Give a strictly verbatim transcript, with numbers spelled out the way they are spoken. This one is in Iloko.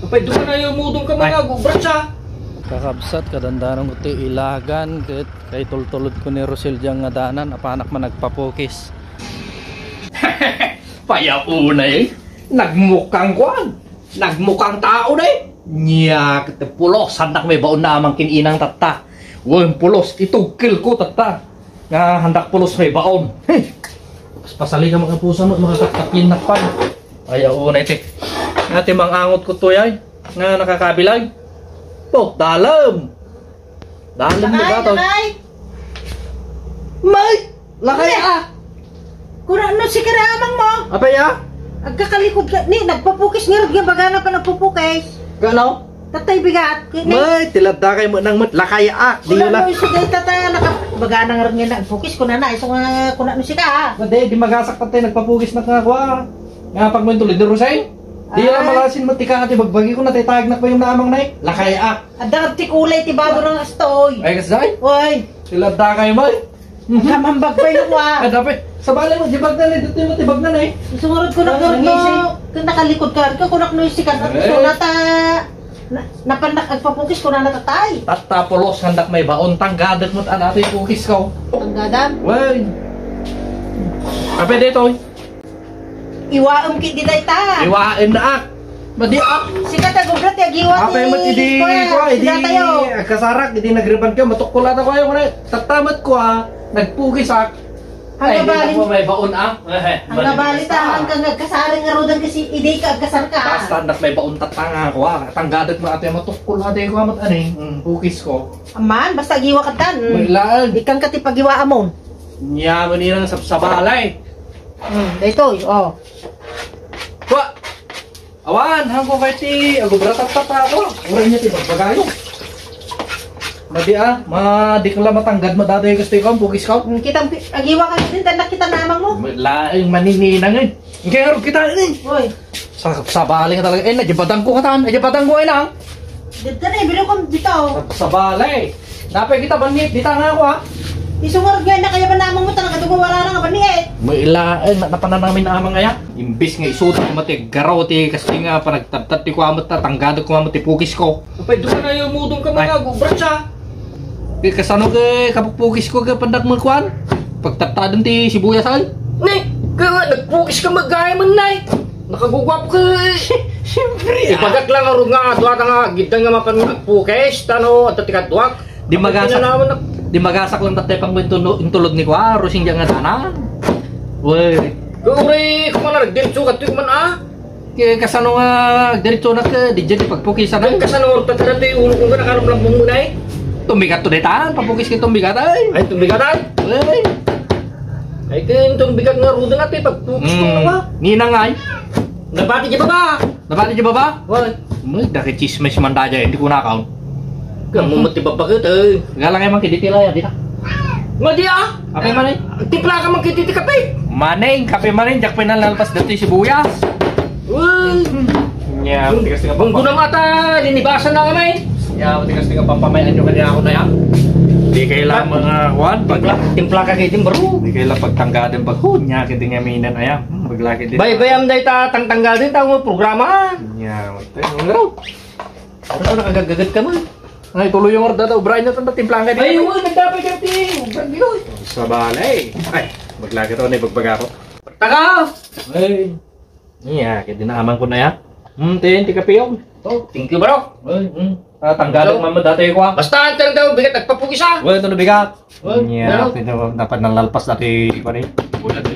Pwede ka na yung mudong ka mga Ay. Agubrat siya. Kakabsat, kadandanan ko ti ilagan, ket kay tultulod ko ni Rosel diyan nga danan, apanak man nagpapukis. Payauna eh. Nagmukang kuan. Nagmukang tao na eh. Nya, ket pulos, sandak may baon na amang kin inang tatta. Wen, pulos, itugkel ko tatta. Nga handak pulos may baon. Hey! Pas-, pasali ka mga pusa mo, makakatapin na pa. Ay, oo na iti. Nga ti mangangot ko to, ay. Nga nakakabilay. Oh, dalem. Dalem mo Lakay, gato. Lakay! May! Lakay, Lakay! Ah! Kuna no si karaamang mo? Apay, ah? Agkakalikod ka, ni, nagpapukis nga rod nga bagana pa nagpupukis. Gano? Tatay bigat. Kini. May, tiladda kay mo nang met, lakay, ah. Di Kuna wala. No si day tata, naka, bagana nga rod nga nagpukis, kuna na, iso nga, kuna no si ka, ah. Di, di magasak tatay, nagpapukis na nga, kwa. Nga pag mo yung tulid, Rosay? Di wala Ay. Malasin mo, tika, ati bagbagi ko, natitayag na pa yung naamang na eh. Lakay, ah. Adda ti kulay ti bado ng astoy. Ay, kasay? Oy. Tiladda kay mo eh. Kamambag pa yung wa. Ada pa. Sa balay mo, di bagnan eh. Dito mo, di bagnan eh. Sumurod ko na Ay, ko no. Amazing. Kung nakalikod ka, ka kunak no sikat at Eh. Iso nata. Na, napandak agpapukis ko na natatay. Tatta pulos, handak may baon, tanggadak mo't anatoy pukis ko. Tanggadan? Well. Apa dito? Iwaem ki di dayta. Iwaen na ak. Madi ak. Sika ta gubra ti agiwa Apa ti met idi kuya, ko, idi sika tayo. Agkasarak, idi nagriban kayo, matukkulan ako ayo, kuno. Tatamat ko, ah. Nagpugis ak. Ang Ay, hindi nabali. Na po may baon, ah. Eh, Ang balik nabali basta. Ta, ang kang nagkasaring nga rudan kasi idi ka agkasar ka. Basta anak may baon tatanga ako, ah. Tanggadag mo ate, matukkulan ate ko, amat ani. Mm, pugis ko. Aman, basta agiwa ka tan. Wala. Ikang ka ti pagiwa amon. Nya, manirang sabsabalay. Hmm, daytoy, oh. Kwa! Awan, hangko kay ti agubratatata ako. Uray niya ti bagbagayo. Madi ah, madikla matanggad mo datoy gusto ikaw, bugis ka. Hmm, kita, agiwa ka din, tan nakita namang mo. Laing manininang eh. Kaya nga kita ini. Oy. Sa, sabali ka talaga. Eh, nadya badang ko katan. Nadya badang ko ay lang. Dito na, ibiro ko dito. Sa, sabali. Napay kita banit, dita nga ako, ha? Isungarod nga na kaya ba namang mo talaga, dugo wala na nga banit, eh. Maila, eh, na, napananamin na amang aya. Imbis nga isuta ko mati, garaw ti, kasi nga panagtadtad ti kuamot ta, tanggado kuamot ti pukis ko. Apay, doon na yung mudong ka mga Ay. Gubrat siya. Kay kasano kay kapupukis ko kay pandak mo kuan? Pagtadtadan ti sibuyas ay? Ni, kaya nagpukis ka magaya man, nay. Nakagugwap ka. Siyempre, ah. Ipadak lang arog nga adwa ta nga gidda nga mapan magpukis, tano, adda ti kaduak. Di magasak, Pinanawan na. Di magasak lang tatay pang intulo-, intulod ni Kwa, Rosing nga danan. Wey. Kuri, kumana, nagdiritso ka, tuyo man, ah. Kay kasano nga diretso na ka, di dyan di pagpukisan ay. Kasano nga urtat ka dati, ulo kong gana, karong lambong mo na eh. Tumbigat to detan, papukis kay tumbigat ay. Ay, tumbigat ay. Ay. Ay, kay tumbigat nga rudo na, te, pagpukis ko Hmm. na ba? Ninang ay. Nabati di ba ba? Nabati di ba ba? Wal. May daki chismis man da dyan, hindi ko nakaon. Kamu mo ti babaket, eh. Galang ay man kay di tilaya, di ta. Nga di ah. Kape man eh. Timpla ka man kay di ti kape. Maneng, kape maneng, jak pinanlalpas dati sibuyas. Uy. Nya, matigas nga Bunggo papa. Na mata, linibasan na kami. Nya, matigas nga papa, may anyo kanya ako na yan. Di kailangan mga kuwan, pag Timpla, timpla ka kay din, bro. Di kailangan pagtanggadan pag, oh, nya, kaya di nga minan, ayan. Hmm, maglaki din. Bay, bay, am day ta, tangtanggadan, tao mo, programa. Nya, matay, bro. Ano ka nakagagagat ka man? Ay, tuloy yung orda daw. Brian, ito na timplahan ka din. Ay, oo, nagdapay ka, ti. Brian, yun. Sa balay. Ay, maglagi to, na ibagbaga ko. Taka! Ay. Iya, kaya dinaaman ko na yan. Hmm, tin, ti kape yun. Oh, thank you, bro. Ay, hmm. Ah, tanggalin So, man mo dati ko, ah. Basta, ang talaga daw, bigat nagpapugis, ah. Well, ito na bigat. Well, Iya, pero pwede mo, dapat nalalpas dati pa rin. Wala din.